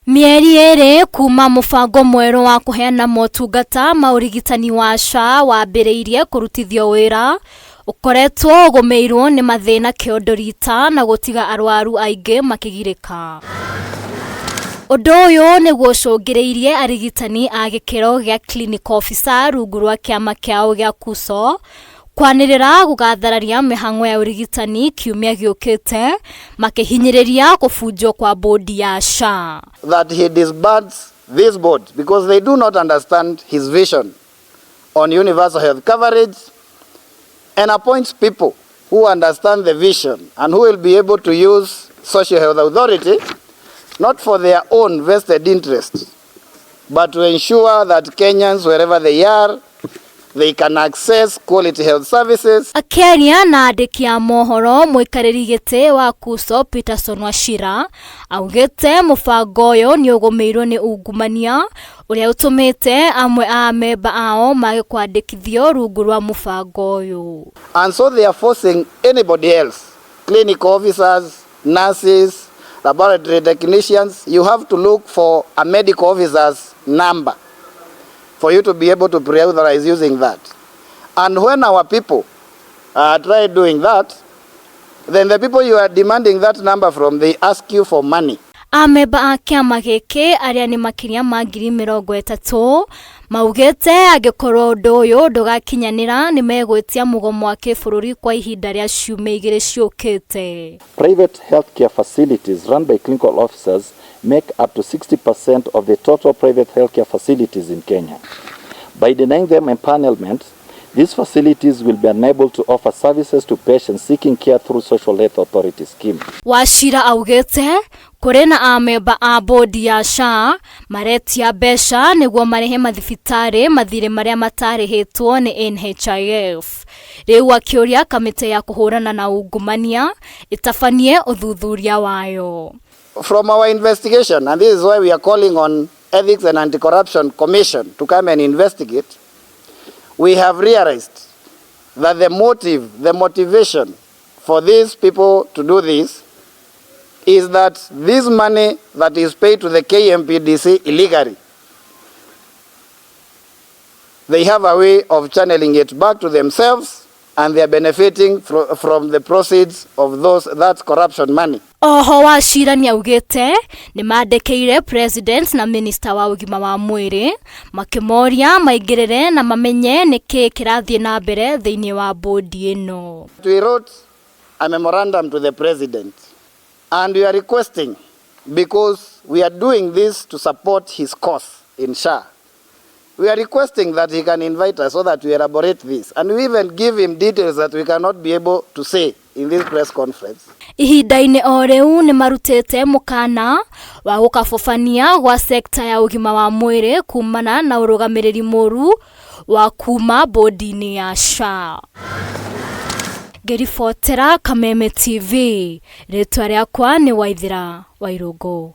Mĩeri ĩrĩ kuma mũbango mwerũ wa kũheana motungata ma ũrigitani wa SHA wambĩrĩirie kũrutithio wĩra, ũkoretwo ũgũmĩirwo nĩ mathĩna kĩondo rita na gũtiga arwaru aingĩ makĩgirĩka. Ũndũ ũyũ nĩguo ũcũngĩrĩirie arigitani a gĩkĩro gĩa clinical officer rungu rwa kĩama kĩao gĩa KUSO kwanĩrĩra gũgathararia mĩhang'o ya ũrigitani kiumia gĩũkĩte makĩhinyĩrĩria kũbunjwo kwa bodi ya SHA. That he disbands this board because they do not understand his vision on universal health coverage and appoints people who understand the vision and who will be able to use Social Health Authority not for their own vested interests, but to ensure that Kenyans, wherever they are, they can access quality health services. Akĩaria na andĩki a mohoro, mũikarĩri gĩtĩ wa KUSO Peterson Wachira augĩte mũbango ũyũ nĩ ũgũmĩirwo nĩ ungumania ũrĩa ũtũmĩte amwe a amemba ao mage kwandĩkithio rungu rwa mũbango ũyũ. And so they are forcing anybody else, clinical officers, nurses, laboratory technicians, you have to look for a medical officer's number for you to be able to pre-authorize using that. And when our people try doing that, then the people you are demanding that number from, they ask you for money. Amemba a kĩama gĩkĩ arĩa nĩ makĩria ma 30,000 maugĩte angĩkorwo ũndũ ũyũ ndũgakinyanĩra nĩ megwĩtia mũgomo wa kĩbũrũri kwa ihinda rĩa ciumia 2 ciũkĩte. Private healthcare facilities run by clinical officers make up to 60% of the total private healthcare facilities in Kenya. By denying them empanelment, these facilities will be unable to offer services to patients seeking care through Social Health Authority scheme. Wachira augĩte kũrĩ na amemba a bodi ya SHA maretia mbeca nĩguo marĩhe mathibitarĩ mathirĩ marĩa matarĩhĩtwo nĩ NHIF. Rĩu akĩũria kamĩtĩ ya kũhũrana na ungumania ĩtabanie ũthuthuria wayo. From our investigation, and this is why we are calling on Ethics and Anti-Corruption Commission to come and investigate, we have realized that the motive, the motivation for these people to do this is that this money that is paid to the KMPDC illegally, they have a way of channeling it back to themselves, and they are benefiting from the proceeds of that corruption money. Oho Wachira nĩaugĩte nĩmandĩkĩire president na minister wa ũgima wa mwĩrĩ makĩmoria maingĩrĩre na mamenye nĩkĩ kĩrathiĩ na mbere thĩinĩ wa bodi ĩno. We wrote a memorandum to the president and we are requesting, because we are doing this to support his cause in SHA, we are requesting that he can invite us so that we elaborate this, and we even give him details that we cannot be able to say in this press conference. Ihinda-inĩ o rĩu nĩ marutĩte mũkana wa gũkabũbania gwa sekta ya ũgima wa mwĩrĩ kumana na ũrũgamĩrĩri mũru wa kuma bodi-inĩ ya SHA. Ngĩribotera Kameme TV, rĩtwa rĩakwa nĩ Waithĩra Wairũngũ.